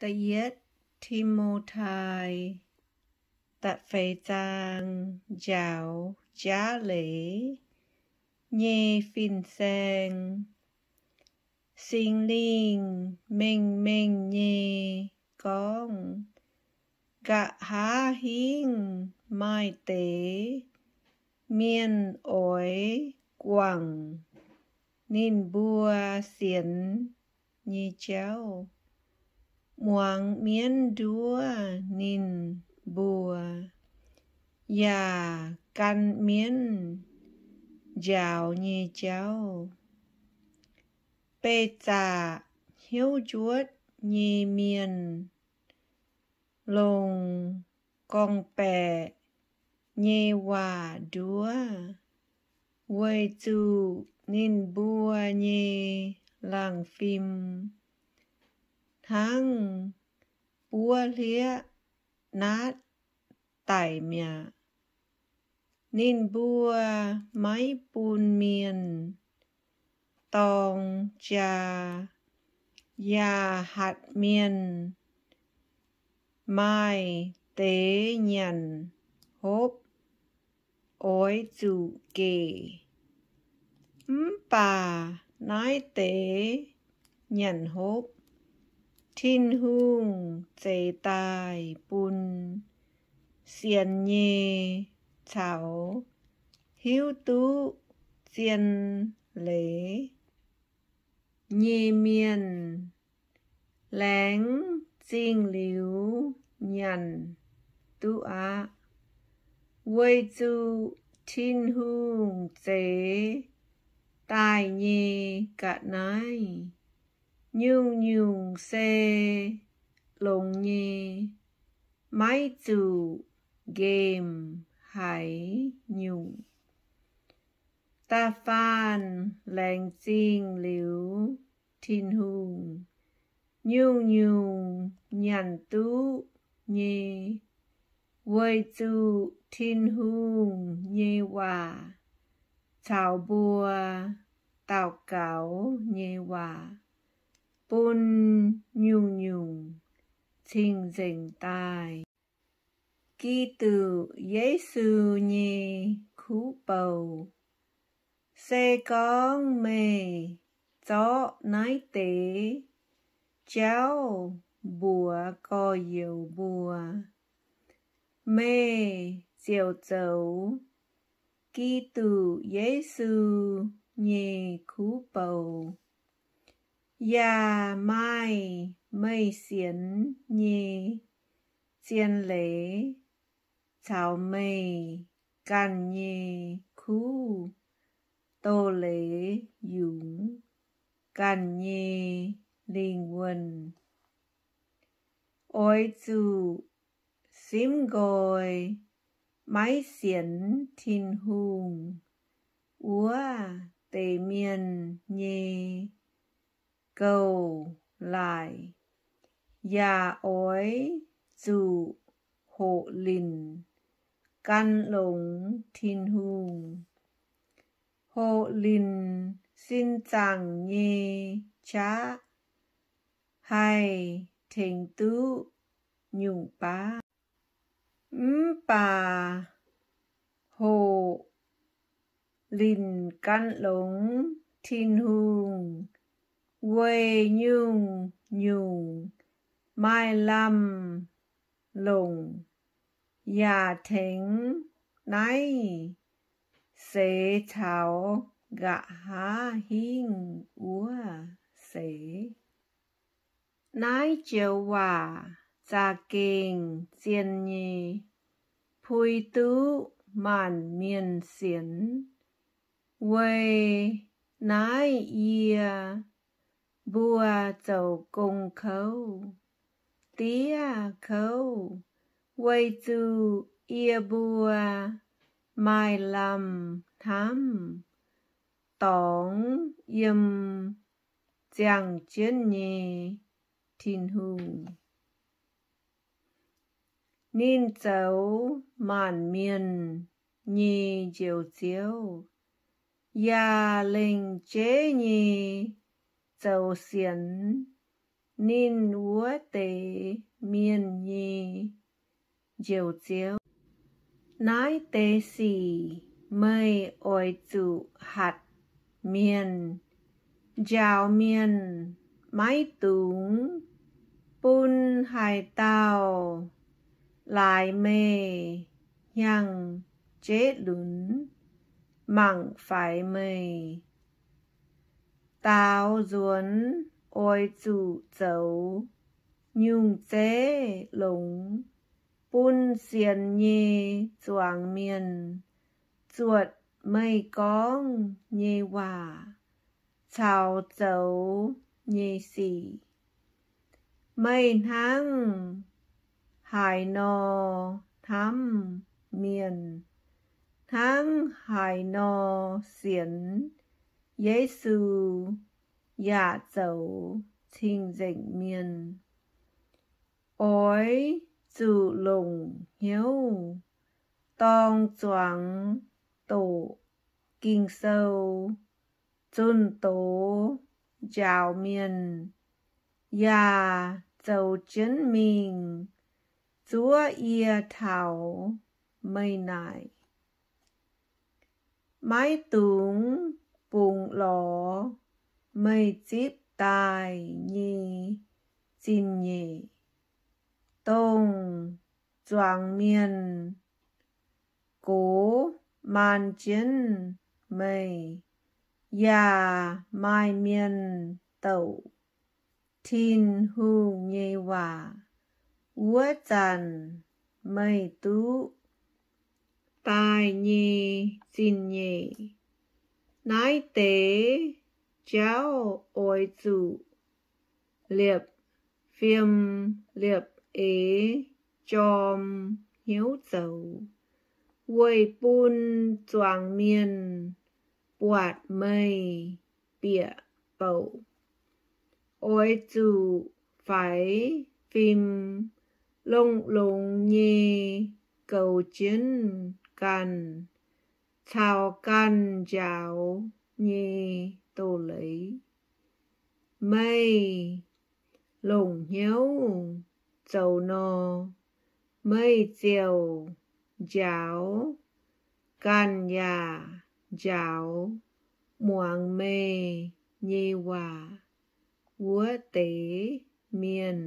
Da'yietv Ti^mo^tai, da'feix zaang. Njaaux jaav leiz nyei fin-saeng. Singx Lingh mengh mengh nyei gorngv, Nqa'haav hingv maaih deix mienh oix guangc ninh mbuo sienx nyei jauv, muangx mienv nduov ninh mbuo, yaac gan mienv njaaux nyei jauv. Beih zaqc hnyouv njuotv nyei mienh longc gorngv-baeqc nyei waac nduov, weic zuqc ninh mbuo nyei laangz fim hnangv buov hlieqv naatv daic mi'aqv. Ninh mbuo maiv bun mienh dorng jaa, yaac hatc mienh maaih deix nyanc hopv oix zuqc gec. Mv baac naaiv deix nyanc hopv Tin-Hungh zeix daaih bun sienx nyei caux hiuv duqv zien leiz nyei mienh. Laengz zingh liuz nyanc duqv aqv, weic zuqc Tin-Hungh zeix daaih nyei ga'naaiv nyungc-nyungc se longx nyei, maiv zuqc nqemh haaix nyungc. Da'faanh laengz zingh liuz Tin-Hungh, nyungc-nyungc nyanc duqv nyei, weic zuqc Tin-Hungh nyei waac caux mbuo daux gaux nyei waac bun nyungc-nyungc cing-nzengc daaih. Giduc Yesu nyei kuv bou. Se gorngv meih zorqv naaiv deix jauv mbuox gorx-youz mbuo, meih ziouc zoux Giduc Yesu nyei kuv bou, yaac maaih meih sienx nyei zien leiz caux meih ganh nyei kuv doz-leiz yungz ganh nyei lingh wuonh. Oix zuqc simv nqoi maiv sienx Tin-Hungh wuov deix mienh nyei gouv-laaix, yaac oix zuqc hoqc linc gan longx Tin-Hungh. Hoqc linc sin zaangc nyei qaqv haih tengx duqv nyungc baav. Mv baac hoqc linc gan longx Tin-Hungh weic nyungc-nyungc maaih lamh longc, yaac tengx naaiv seix caux nqa'haav hingv wuov seix. Naaiv joux waac za'gengh zien nyei, pui duqv maanc mienh sienx. Weic naaiv yie mbuo zoux gong kouv, diev kouv, weic zuqc yie mbuo maaih lamh hnamv dorngx yiem ziangh jienv nyei Tin-Hungh. Ninh zoux maanc mienh nyei Njoux Ziouv, yaac lengc jeiv nyei zoux sienx ninh wuov deix Naaiv deix sic meih oix zuqc hatc mienh, njaaux mienh, maiv dungx bun haaix dauh laaix meih hnyangx-jeiv lunx. Mangc faix meih daaux nzuonx oix zuqc zoux nyungc zeiv longx bun sienx nyei zuangx mienh zuotc meih gorngv nyei waac caux zoux nyei sic. Meih hnangv haaix nor hnamv mienh, hnangv haaix nor sienx Yesu yaac zoux cing-nzengc mienh. Oix zuqc longc hnyouv dorng zuangx doqc Ging-Sou, zunh doz njaaux mienh, yaac zoux jienv mingh zuov yie taux meih naaic. Maiv dungx bungx lorz meih zipv daaih nyei zingh nyeic, dongh zuangx mienh gox maan jienv meih, yaac maaih mienh douc Tin-Hungh nyei waac wuov zanc meih duqv daaih nyei zingh nyeic. Naaiv deix jauv oix zuqc liepc fim liepc eix jorm hnyouv zoux, weic bun zuangx mienh buatc meih bieqc bouc. Oix zuqc faix fim longx-longx nyei goux jienv ganh caux ganh njaaux nyei doz-leiz. Meih longc hnyouv zoux nor, meih ziouc njaaux ganh yaac njaaux muangx meih nyei waac wuov deix mienh.